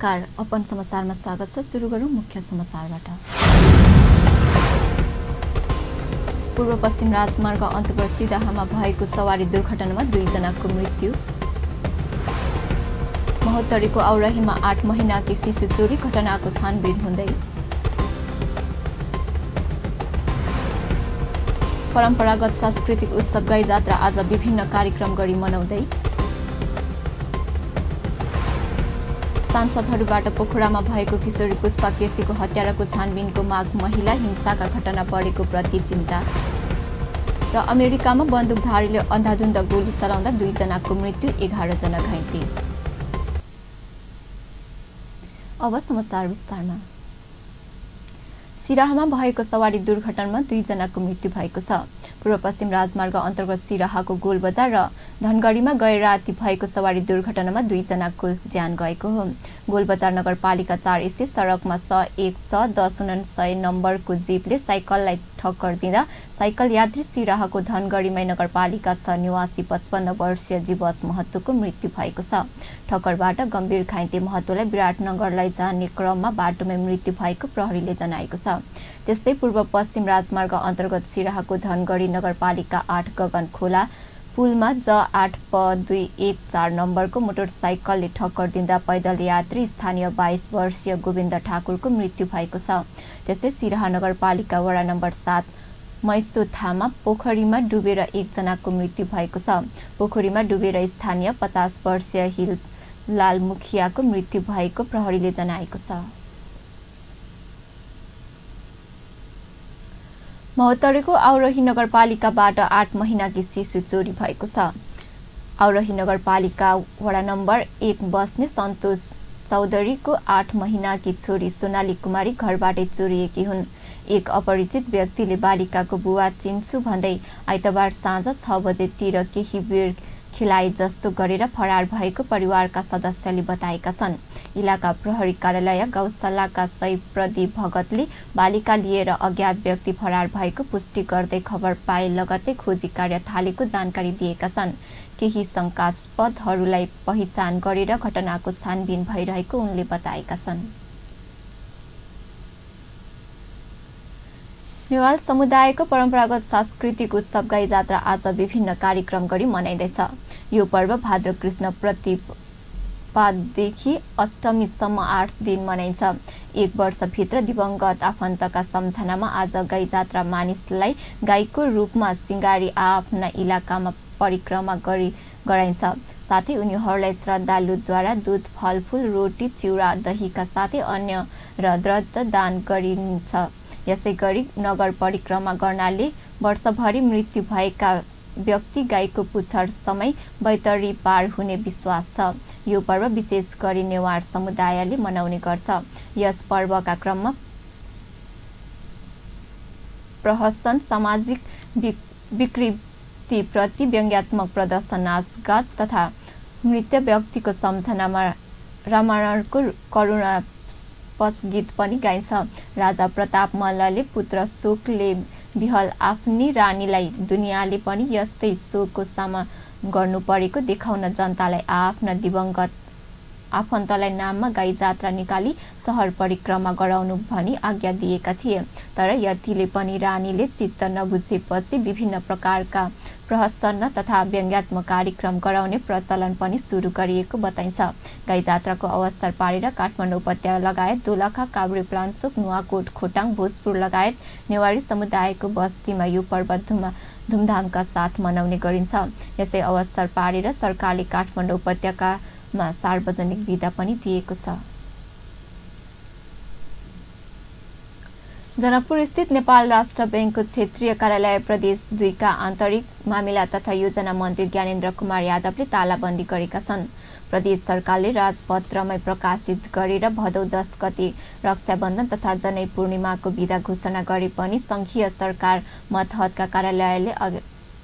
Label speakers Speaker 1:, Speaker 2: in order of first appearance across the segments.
Speaker 1: नमस्कार, अपन समाचारमा स्वागत छ। सुरु गरौँ मुख्य समाचारबाट। पूर्व पश्चिम राजमार्ग अन्तर्गत सिराहामा भएको सवारी दुर्घटनामा 2 जनाको मृत्यु। महोत्तरीको औरहीमा 8 महिनाकी शिशु चोरी घटनाको छानबिन हुँदै। परम्परागत सांस्कृतिक उत्सव गाई जात्रा आज विभिन्न कार्यक्रम गरी मनाउँदै। सांसदहरूबाट पोखरामा भएको किशोरी पुष्पा केसीको हत्याराको छानबिनको माग। महिला हिंसाका घटना बढेको प्रति चिन्ता। र अमेरिकामा बन्दुकधारीले अन्धाधुन्द गोली चलाउँदा 2 जनाको मृत्यु, 11 जना घाइते। अब समाचार विस्तारमा। सिराहामा भएको सवारी दुर्घटनामा 2 जनाको मृत्यु भएको छ। पूर्व पश्चिम राजमार्ग अन्तर्गत सिराहाको गोलबजार र धनगढीमा गए राति भएको सवारी दुर्घटनामा 2 जनाको ज्यान गएको हो। गोलबजार नगरपालिका 4 स्थित सडकमा 110 नम्बरको जीपले साइकललाई ठक्कर दिँदा साइकल यात्री सिराहाको धनगढीमै नगरपालिका 6 निवासी 55 वर्षीय जीवस महतोको मृत्यु भएको छ। ठक्करबाट गम्भीर घाइते महतोलाई विराटनगरलाई जाने क्रममा बाटोमै मृत्यु भएको प्रहरीले जनाएको छ। त्यस्तै पूर्व पश्चिम राजमार्ग अन्तर्गत सिराहाको धनगढी नगरपालिका 8 गगन खोला पुलमा J8P214 नम्बरको मोटरसाइकलले ठक्कर दिँदा पैदल यात्री स्थानीय 22 वर्षीय गोविन्द ठाकुरको मृत्यु भएको छ। त्यस्तै सिराहा नगरपालिका वडा नम्बर 7 मैसोथामा पोखरीमा डुबेर 1 जनाको मृत्यु भएको छ। पोखरीमा डुबेर स्थानीय 50 वर्षीय हिललाल मुखियाको मृत्यु भएको प्रहरीले जनाएको छ। महोत्तरीको औरही नगरपालिकाबाट 8 महिनाकी शिशु चोरी भएको छ। औरही नगरपालिका वडा नम्बर 1 बस्ने सन्तोष चौधरीको 8 महिनाकी छोरी सोनाली कुमारी घरबाटै चोरिएकी हुन्। एक अपरिचित व्यक्तिले बालिकाको बुवा चिन्छु भन्दै आइतबार साँझ 6 बजेतिर केही बेर खेलाए जस्तो गरेर फरार भएको परिवारका सदस्यले बताएका छन्। इलाका प्रहरी कार्यालय गौशालाका सही प्रदीप भगतले बालिका लिएर अज्ञात व्यक्ति फरार भएको पुष्टि गर्दै खबर पाए लगतै खोजी कार्य थालेको जानकारी दिएका छन्। केही शंकास्पदहरूलाई पहिचान गरेर घटनाको छानबिन भइरहेको उनले बताएका छन्। नेवार समुदायको परम्परागत सांस्कृतिक उत्सव गाई जात्रा आज विभिन्न कार्यक्रम गरी मनाइँदैछ। यो पर्व भाद्र कृष्ण प्रतिपदादेखि अष्टमीसम्म 8 दिन मनाइन्छ। 1 वर्षभित्र दिवंगत आफन्तका सम्झनामा आज गाई जात्रा मानिसलाई गाईको रूपमा सिंगारी आफ्ना इलाकामा परिक्रमा गराइन्छ। साथै उनीहरूलाई श्रद्धालुद्वारा दूध, फलफूल, रोटी, चिउरा, दहीका साथै अन्य र द्रव्य दान गरिन्छ। यसैगरी नगर परिक्रमा गर्नाले वर्षभरि मृत्यु भएका व्यक्ति गाईको पुच्छर समय बैतरी पार हुने विश्वास छ। यो पर्व विशेष गरी नेवार समुदायले मनाउने गर्छ। यस पर्वका क्रममा प्रहसन, सामाजिक विकृतिप्रति व्यङ्ग्यात्मक प्रदर्शन, नाचगान तथा नृत्य, व्यक्तिको सम्झनामा रामायणको करुणा गीत पनि गाइन्छ। राजा प्रताप मल्लले पुत्र शोकले विहल आफ्नी रानीलाई दुनियाँले पनि यस्तै शोकको सामना गर्नु परेको देखाउन जनतालाई आफ्ना दिवंगत आफन्तलाई नाममा गाई जात्रा निकाली सहर परिक्रमा गराउनु भनी आज्ञा दिएका थिए। तर यतिले पनि रानीले चित्त नबुझेपछि विभिन्न प्रकारका प्रहसन तथा व्यङ्ग्यात्मक कार्यक्रम गराउने प्रचलन पनि सुरु गरिएको बताइन्छ। गाई जात्राको अवसर पारेर काठमाडौँ उपत्यका लगायत दोलखा, काभ्रेपलाञ्चोक, नुवाकोट, खोटाङ, भोजपुर लगायत नेवारी समुदायको बस्तीमा यो पर्व धुमधामका साथ मनाउने गरिन्छ। यसै अवसर पारेर सरकारले काठमाडौँ उपत्यकामा सार्वजनिक बिदा पनि दिएको छ। जनकपुर स्थित नेपाल राष्ट्र बैंकको क्षेत्रीय कार्यालय प्रदेश 2 का आन्तरिक मामिला तथा योजना मन्त्री ज्ञानेन्द्र कुमार यादवले तालाबन्दी गरेका छन्। प्रदेश सरकारले राजपत्रमै प्रकाशित गरेर भदौ 10 गते रक्षाबन्धन तथा जनै पूर्णिमाको बिदा घोषणा गरे पनि संघीय सरकार मतहतका कार्यालयले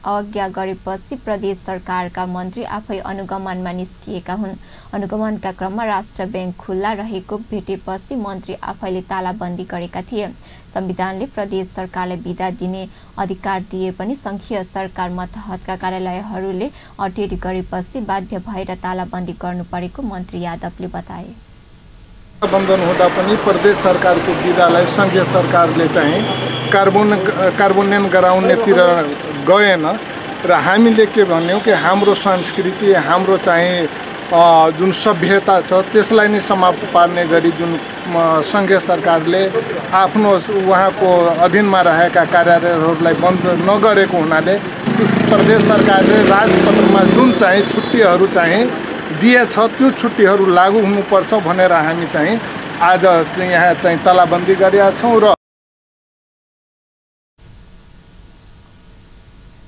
Speaker 1: अवज्ञा गरेपछि प्रदेश सरकारका मन्त्री आफै अनुगमनमा निस्किएका हुन्। अनुगमनका क्रममा राष्ट्र बैंक खुल्ला रहेको भेटेपछि मन्त्री आफैले तालाबन्दी गरेका थिए। संविधानले प्रदेश सरकारलाई बिदा दिने अधिकार दिए पनि संघीय सरकार मतहतका कार्यालयहरूले अटेरी गरेपछि बाध्य भएर तालाबन्दी गर्नु परेको मन्त्री यादवले बताए।
Speaker 2: बन्धन हुँदा पनि प्रदेश सरकारको विधालाई सङ्घीय सरकारले चाहिँ कार्यान्वयन गराउनेतिर गएन र हामीले के भन्यौँ कि हाम्रो संस्कृति हाम्रो चाहिँ जुन सभ्यता छ त्यसलाई नै समाप्त पार्ने गरी जुन सङ्घीय सरकारले आफ्नो उहाँको अधीनमा रहेका कार्यालयहरूलाई बन्द नगरेको हुनाले प्रदेश सरकारले राजपत्रमा जुन चाहिँ छुट्टीहरू चाहिँ दिएछ त्यो छुट्टीहरू लागू हुनुपर्छ भनेर हामी चाहिँ आज यहाँ चाहिँ तलाबन्दी गरेका छौँ। र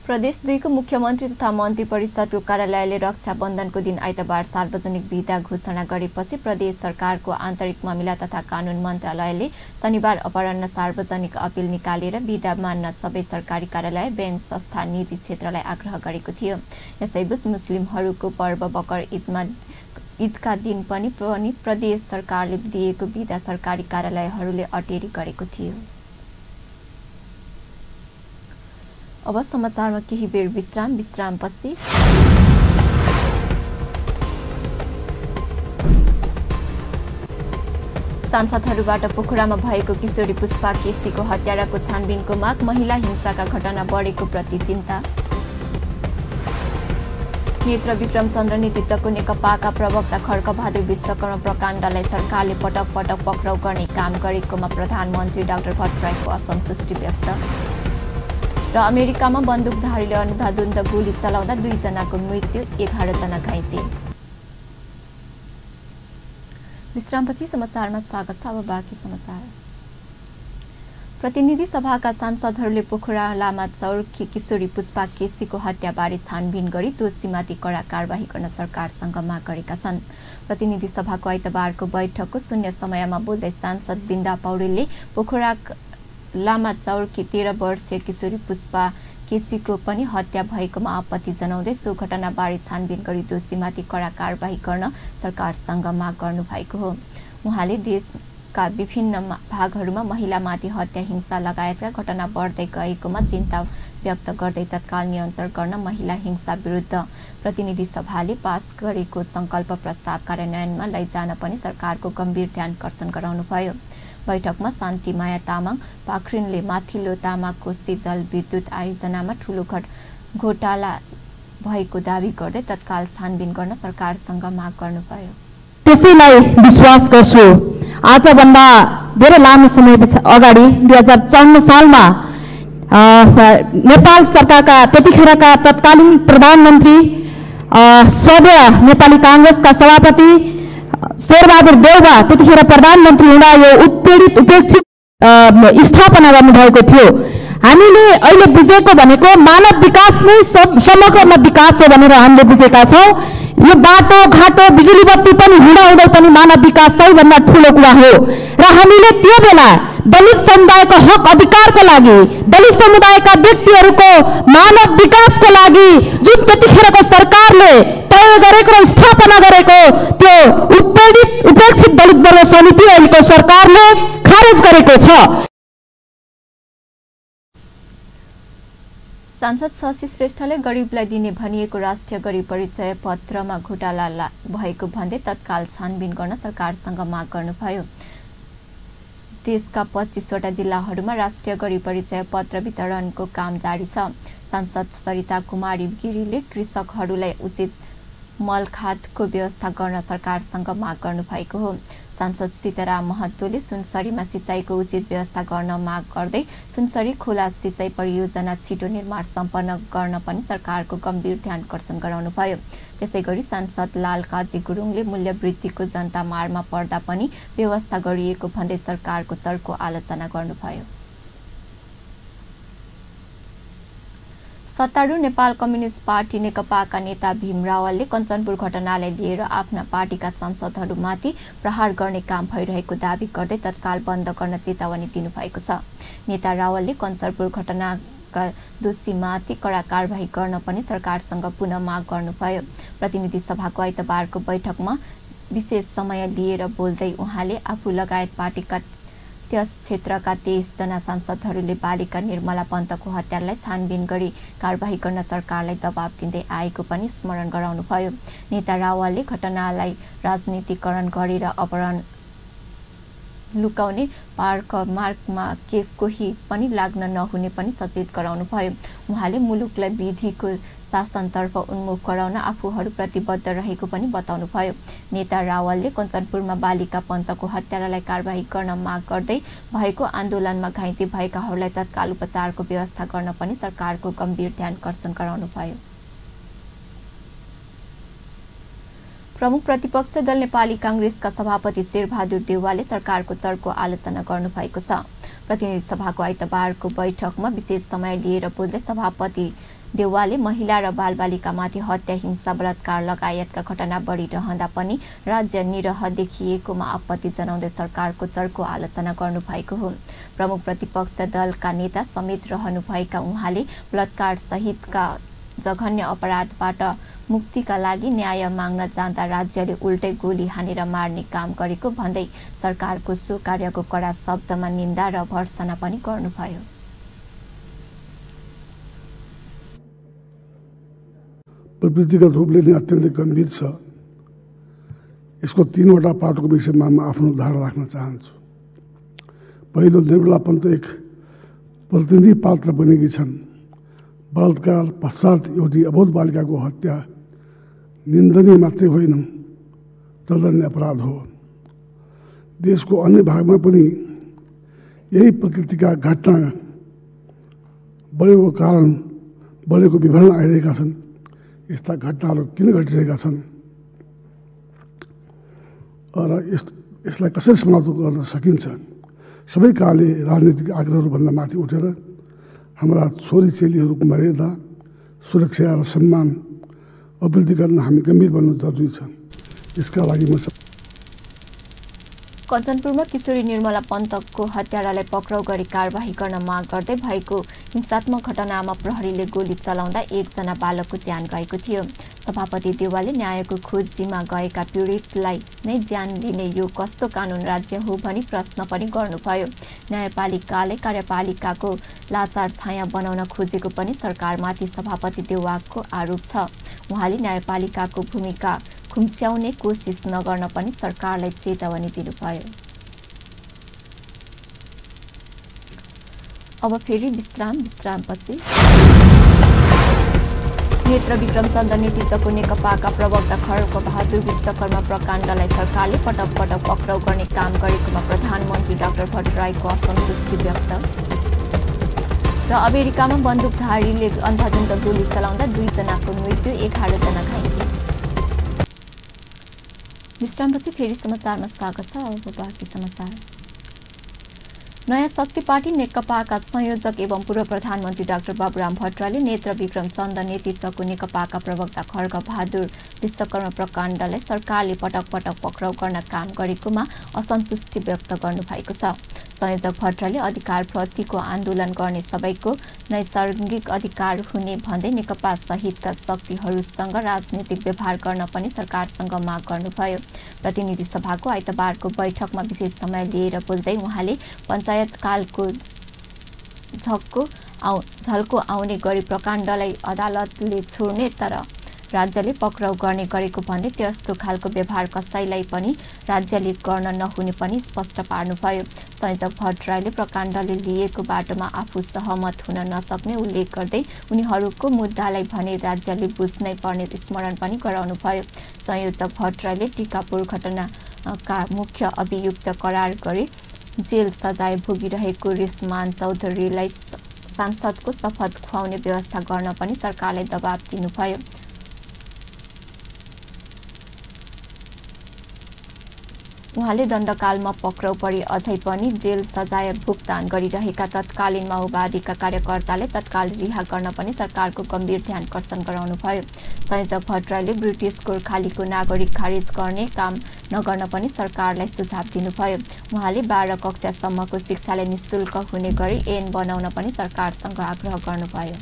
Speaker 1: प्रदेश 2 को मुख्यमन्त्री तथा मन्त्री परिषदको कार्यालयले रक्षाबन्धनको दिन आइतबार सार्वजनिक बिदा घोषणा गरेपछि प्रदेश सरकारको आन्तरिक मामिला तथा कानुन मन्त्रालयले शनिबार अपराह्न सार्वजनिक अपिल निकालेर बिदा मान्न सबै सरकारी कार्यालय, बैंक, संस्था, निजी क्षेत्रलाई आग्रह गरेको थियो। यसैबीच मुस्लिमहरूको पर्व बकर ईदका दिन पनि प्रदेश सरकारले दिएको बिदा सरकारी कार्यालयहरूले अटेरी गरेको थियो। अब समाचारमा केही बेर विश्रामपछि सांसदहरूबाट पोखरामा भएको किशोरी पुष्पा केसीको हत्याराको छानबिनको माग, महिला हिंसाका घटना बढेको प्रति चिन्ता। नेत्र विक्रम चन्द्र नेतृत्वको नेकपाका प्रवक्ता खड्कबहादुर विश्वकर्मा प्रकाण्डलाई सरकारले पटक पटक पक्राउ गर्ने काम गरेकोमा प्रधानमन्त्री डाक्टर भट्टराईको असन्तुष्टि व्यक्त। र अमेरिकामा बन्दुकधारीले अन्धाधुन्द गोली चलाउँदा 2 जनाको मृत्यु, 11 जना घाइते। विश्रामपछि समाचारमा स्वागत छ। अब बाँकी समाचार। प्रतिनिधि सभाका सांसदहरूले पोखरा लामाचौरकी किशोरी पुष्पा केसीको हत्याबारे छानबिन गरी दोषीमाथि कडा कारबाही गर्न सरकारसँग माग गरेका छन्। प्रतिनिधि सभाको आइतबारको बैठकको शून्य समयमा बोल्दै सांसद बिन्दा पौडेलले पोखरा लामाचौरकी 13 वर्षीय किशोरी पुष्पा केसीको पनि हत्या भएकोमा आपत्ति जनाउँदै सो घटनाबारे छानबिन गरी दोषीमाथि कडा कारबाही गर्न सरकारसँग माग गर्नुभएको हो। उहाँले देशका विभिन्न भागहरूमा महिलामाथि हत्या, हिंसा लगायतका घटना बढ्दै गएकोमा चिन्ता व्यक्त गर्दै तत्काल नियन्त्रण गर्न महिला हिंसा विरुद्ध प्रतिनिधि सभाले पास गरेको संकल्प प्रस्ताव कार्यान्वयनमा लैजान पनि सरकारको गम्भीर ध्यानकर्षण गराउनुभयो। बैठकमा शान्तिमाया तामाङ पाखरिनले माथिल्लो तामाकोशी जलविद्युत आयोजनामा ठूलो घोटाला भएको दावी गर्दै तत्काल छानबिन गर्न सरकारसँग माग गर्नुभयो।
Speaker 3: त्यसैलाई विश्वास गर्छु, आजभन्दा धेरै लामो समय अगाडि 2054 सालमा नेपाल सरकारका त्यतिखेरका तत्कालीन प्रधानमन्त्री सदैव नेपाली कांग्रेसका सभापति शेरबहादुर देउवा त्यतिखेर प्रधानमन्त्री हुँदा यो उत्पीडित उपेक्षित स्थापना गर्नुभएको थियो। हामीले अहिले बुझेको भनेको मानव विकास नै समग्रमा विकास हो भनेर हामीले बुझेका छौँ। यो बाटो घाटो बिजुली बत्ती पनि हुँदाहुँदै पनि मानव विकास सबैभन्दा ठुलो कुरा हो। र हामीले त्यो बेला दलित समुदायको हक अधिकारको लागि, दलित समुदायका व्यक्तिहरूको मानव विकासको लागि जुन त्यतिखेरको सरकारले तय गरेको र स्थापना गरेको त्यो उत्पीडित उपेक्षित दलित वर्ग समिति अहिलेको सरकारले खारेज गरेको छ।
Speaker 1: सांसद शशि श्रेष्ठले गरिबलाई दिने भनिएको राष्ट्रिय गरिब परिचय पत्रमा घोटाला भएको भन्दै तत्काल छानबिन गर्न सरकारसँग माग गर्नुभयो। देशका 25 वटा जिल्लाहरूमा राष्ट्रिय गरिब परिचय पत्र वितरणको काम जारी छ। सांसद सरिता कुमारी गिरीले कृषकहरूलाई उचित मलखादको व्यवस्था गर्न सरकारसँग माग गर्नुभएको हो। सांसद सीताराम महतोले सुनसरीमा सिँचाइको उचित व्यवस्था गर्न माग गर्दै सुनसरी खोला सिँचाइ परियोजना छिटो निर्माण सम्पन्न गर्न पनि सरकारको गम्भीर ध्यानकर्षण गराउनुभयो। त्यसैगरी सांसद लाल काजी गुरुङले मूल्यवृद्धिको जनता मारमा पर्दा पनि व्यवस्था गरिएको भन्दै सरकारको चर्को आलोचना गर्नुभयो। सत्तारूढ नेपाल कम्युनिस्ट पार्टी नेकपाका नेता भीम रावलले कञ्चनपुर घटनालाई लिएर आफ्ना पार्टीका सांसदहरूमाथि प्रहार गर्ने काम भइरहेको दावी गर्दै तत्काल बन्द गर्न चेतावनी दिनुभएको छ। नेता रावलले कञ्चनपुर घटनाका दोषीमाथि कडा कारबाही गर्न पनि सरकारसँग पुनः माग गर्नुभयो। प्रतिनिधि सभाको आइतबारको बैठकमा विशेष समय लिएर बोल्दै उहाँले आफू लगायत पार्टीका त्यस क्षेत्रका 23 जना सांसदहरूले बालिका निर्मला पन्तको हत्यालाई छानबिन गरी कारबाही गर्न सरकारलाई दबाब दिँदै आएको पनि स्मरण गराउनुभयो। नेता रावलले घटनालाई राजनीतिकरण गरेर लुकाउने मार्गमा कोही पनि लाग्न नहुने पनि सचेत गराउनु भयो। उहाँले मुलुकलाई विधिको शासनतर्फ उन्मुख गराउन आफूहरू प्रतिबद्ध रहेको पनि बताउनु भयो। नेता रावलले कञ्चनपुरमा बालिका पन्तको हत्यारालाई कारबाही गर्न माग गर्दै भएको आन्दोलनमा घाइते भएकाहरूलाई तत्काल उपचारको व्यवस्था गर्न पनि सरकारको गम्भीर ध्यानकर्षण गराउनु भयो। प्रमुख प्रतिपक्ष दल नेपाली कांग्रेसका सभापति शेरबहादुर देउवाले सरकारको चर्को आलोचना गर्नुभएको छ। प्रतिनिधि सभाको आइतबारको बैठकमा विशेष समय लिएर बोल्दै सभापति देउवाले महिला र बालबालिकामाथि हत्या, हिंसा, बलात्कार लगायतका घटना बढिरहँदा पनि राज्य निरह देखिएकोमा आपत्ति जनाउँदै सरकारको चर्को आलोचना गर्नुभएको हो। प्रमुख प्रतिपक्ष दलका नेता समेत रहनुभएका उहाँले बलात्कार सहितका जघन्य अपराधबाट मुक्तिका लागि न्याय माग्न जाँदा राज्यले उल्टै गोली हानेर मार्ने काम गरेको भन्दै सरकारको सो कार्यको कडा शब्दमा निन्दा र भर्त्सना पनि गर्नुभयो।
Speaker 4: प्रवृत्तिगत रूपले नै अत्यन्तै गम्भीर छ। यसको 3वटा पाटोको विषयमा म आफ्नो धारणा राख्न चाहन्छु। पहिलो, निर्मला पन्त एक प्रतिनिधि पात्र बनेकी छन्। बलात्कार पश्चात एउटी अबोध बालिकाको हत्या निन्दनीय मात्रै होइन, दण्डनीय अपराध हो। देशको अन्य भागमा पनि यही प्रकृतिका घटना बढेको कारण बढेको विवरण आइरहेका छन्। यस्ता घटनाहरू किन घटिरहेका छन् र यसलाई कसरी समाप्त गर्न सकिन्छ? सबै कालले राजनीतिक आग्रहहरूभन्दा माथि उठेर हाम्रा छोरी चेलीहरूको मर्यादा, सुरक्षा र सम्मान अभिवृद्धि गर्न हामी गम्भीर बन्नु जरुरी छ। यसका लागि म
Speaker 1: कञ्चनपुरमा किशोरी निर्मला पन्तको हत्यारालाई पक्राउ गरी कारबाही गर्न माग गर्दै भएको हिंसात्मक घटनामा प्रहरीले गोली चलाउँदा 1 जना बालकको ज्यान गएको थियो। सभापति देउवाले न्यायको खोजीमा गएका पीडितलाई नै ज्यान लिने यो कस्तो कानुन राज्य हो भनी प्रश्न पनि गर्नुभयो। न्यायपालिकाले कार्यपालिकाको लाचार छाया बनाउन खोजेको पनि सरकारमाथि सभापति देउवाको आरोप छ। उहाँले न्यायपालिकाको भूमिका खुम्च्याउने कोसिस नगर्न पनि सरकारलाई चेतावनी दिनुभयो। अब फेरि विश्रामपछि नेत्र विक्रमचन्द नेतृत्वको नेकपाका प्रवक्ता खड्ग बहादुर विश्वकर्मा प्रकाण्डलाई सरकारले पटक पटक पक्राउ गर्ने काम गरेकोमा प्रधानमन्त्री डाक्टर भट्टराईको असन्तुष्टि व्यक्त र अमेरिकामा बन्दुकधारीले अन्धाधुन्द गोली चलाउँदा 2 जनाको मृत्यु, 11 जना घाइते। विश्रामपछि फेरि समाचारमा स्वागत छ। अब बाँकी समाचार। नयाँ शक्ति पार्टी नेकपाका संयोजक एवं पूर्व प्रधानमन्त्री डाक्टर बाबुराम भट्टराईले नेत्र विक्रमचन्द नेतृत्वको नेकपाका प्रवक्ता खड्ग बहादुर विश्वकर्मा प्रकाण्डलाई सरकारले पटक पटक पक्राउ गर्न काम गरेकोमा असन्तुष्टि व्यक्त गर्नुभएको छ। संयोजक भट्टराईले अधिकारप्रतिको आन्दोलन गर्ने सबैको नैसर्गिक अधिकार हुने भन्दै नेकपा सहितका शक्तिहरूसँग राजनीतिक व्यवहार गर्न पनि सरकारसँग माग गर्नुभयो। प्रतिनिधि सभाको आइतबारको बैठकमा विशेष समय लिएर बोल्दै उहाँले पञ्चायतकालको झल्को आउने गरी प्रकाण्डलाई अदालतले छोड्ने तर राज्यले पक्राउ गर्ने गरेको भन्दै त्यस्तो खालको व्यवहार कसैलाई पनि राज्यले गर्न नहुने पनि स्पष्ट पार्नुभयो। संयोजक भट्टराईले प्रकाण्डले लिएको बाटोमा आफू सहमत हुन नसक्ने उल्लेख गर्दै उनीहरूको मुद्दालाई भने राज्यले बुझ्नै पर्ने स्मरण पनि गराउनुभयो। संयोजक भट्टराईले टीकापुर घटनाका मुख्य अभियुक्त करार गरी जेल सजाय भोगिरहेको रिसमान चौधरीलाई सांसदको शपथ खुवाउने व्यवस्था गर्न पनि सरकारलाई दबाब दिनुभयो। उहाँले दण्डकालमा पक्राउ परी अझै पनि जेल सजाय भुक्तान गरिरहेका तत्कालीन माओवादीका कार्यकर्ताले तत्काल रिहा गर्न पनि सरकारको गम्भीर ध्यानकर्षण गराउनुभयो। संयोजक भट्टराईले ब्रिटिस गोर्खालीको नागरिक खारिज गर्ने काम नगर्न पनि सरकारलाई सुझाव दिनुभयो। उहाँले 12 कक्षासम्मको शिक्षालाई निशुल्क हुने गरी ऐन बनाउन पनि सरकारसँग आग्रह गर्नुभयो।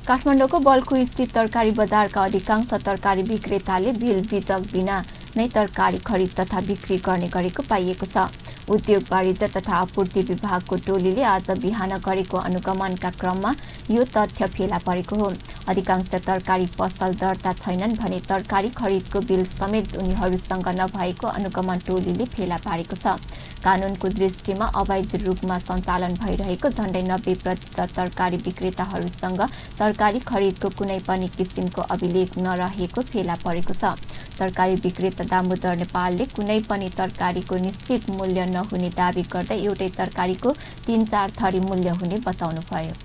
Speaker 1: काठमाडौँको बल्खु स्थित तरकारी बजारका अधिकांश तरकारी विक्रेताले बिल बिजक बिना नै तरकारी खरिद तथा बिक्री गर्ने गरेको पाइएको छ। उद्योग वाणिज्य तथा आपूर्ति विभागको टोलीले आज बिहान गरेको अनुगमनका क्रममा यो तथ्य फेला परेको हो। अधिकांश तरकारी पसल दर्ता छैनन् भने तरकारी खरिदको बिल समेत उनीहरूसँग नभएको अनुगमन टोलीले फेला पारेको छ। कानुनको दृष्टिमा अवैध रूपमा सञ्चालन भइरहेको झण्डै 90% तरकारी विक्रेताहरूसँग तरकारी खरिदको कुनै पनि किसिमको अभिलेख नरहेको फेला परेको छ। तरकारी विक्रेता दामोदर नेपालले कुनै पनि तरकारीको निश्चित मूल्य नहुने दाबी गर्दै एउटै तरकारीको 3-4 थरी मूल्य हुने बताउनुभयो।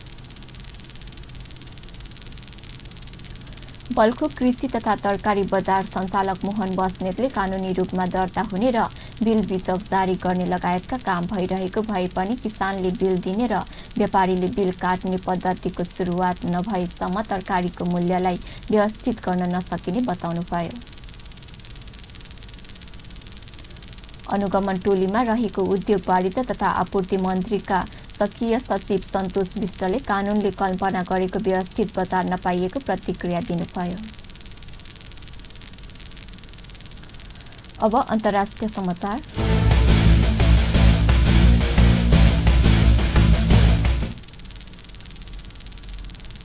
Speaker 1: बल्खु कृषि तथा तरकारी बजार सञ्चालक मोहन बस्नेतले कानुनी रूपमा दर्ता हुने र बिल बिचक जारी गर्ने लगायतका काम भइरहेको भए पनि किसानले बिल दिने र व्यापारीले बिल काट्ने पद्धतिको सुरुवात नभएसम्म तरकारीको मूल्यलाई व्यवस्थित गर्न नसकिने बताउनुभयो। अनुगमन टोलीमा रहेको उद्योग वाणिज्य तथा आपूर्ति मन्त्रीका सकिय सचिव सन्तोष विष्टले कानुनले कल्पना गरेको व्यवस्थित बजार नपाइएको प्रतिक्रिया दिनुभयो। अब अन्तर्राष्ट्रिय समाचार।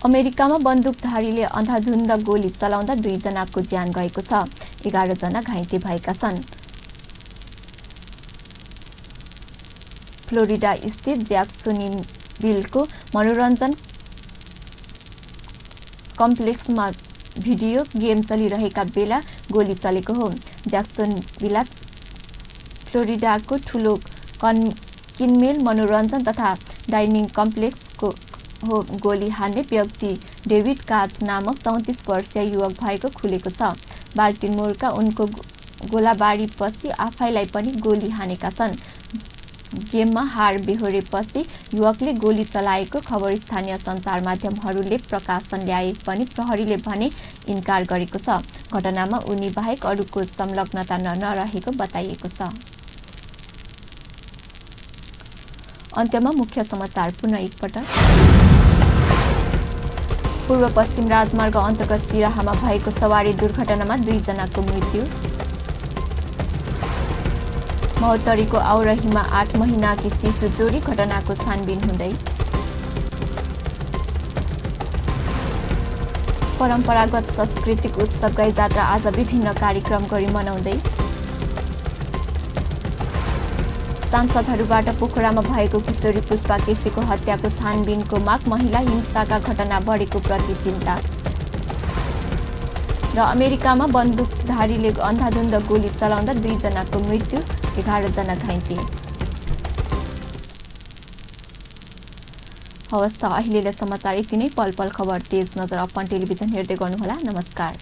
Speaker 1: अमेरिकामा बन्दुकधारीले अन्धाधुन्द गोली चलाउँदा 2 जनाको ज्यान गएको छ। 11 जना घाइते भएका छन्। फ्लोरिडा स्थित ज्याक्सोनिलभिलको मनोरञ्जन कम्प्लेक्समा भिडियो गेम चलिरहेका बेला गोली चलेको हो। ज्याक्सोनिल फ्लोरिडाको ठुलो किनमेल मनोरञ्जन तथा डाइनिङ कम्प्लेक्सको हो। गोली हान्ने व्यक्ति डेभिड काज नामक 34 वर्षीय युवक भएको खुलेको छ। बाल्टिमोरका उनको गोलाबारीपछि आफैलाई पनि गोली हानेका छन्। गेममा हार बेहोरेपछि युवकले गोली चलाएको खबर स्थानीय सञ्चार माध्यमहरूले प्रकाशन ल्याए पनि प्रहरीले भने इन्कार गरेको छ। घटनामा उनी बाहेक अरूको संलग्नता नरहेको बताइएको छ। अन्त्यमा मुख्य समाचार पुनः एकपटक। पूर्व पश्चिम राजमार्ग अन्तर्गत सिराहामा भएको सवारी दुर्घटनामा 2 जनाको मृत्यु। महोत्तरीको औरहीमा 8 महिनाकी शिशु जोडी घटनाको छानबिन हुँदै। परम्परागत सांस्कृतिक उत्सव गाई जात्रा आज विभिन्न कार्यक्रम गरी मनाउँदै। सांसदहरूबाट पोखरामा भएको किशोरी पुष्पा केसीको हत्याको छानबिनको माग। महिला हिंसाका घटना बढेको प्रति चिन्ता। र अमेरिकामा बन्दुकधारीले अन्धाधुन्द गोली चलाउँदा 2 जनाको मृत्यु, 11 जना घाइते। हवस् त अहिलेलाई समाचार यति नै। पल पल खबर तेज नजर अपन टेलिभिजन हेर्दै गर्नुहोला। नमस्कार।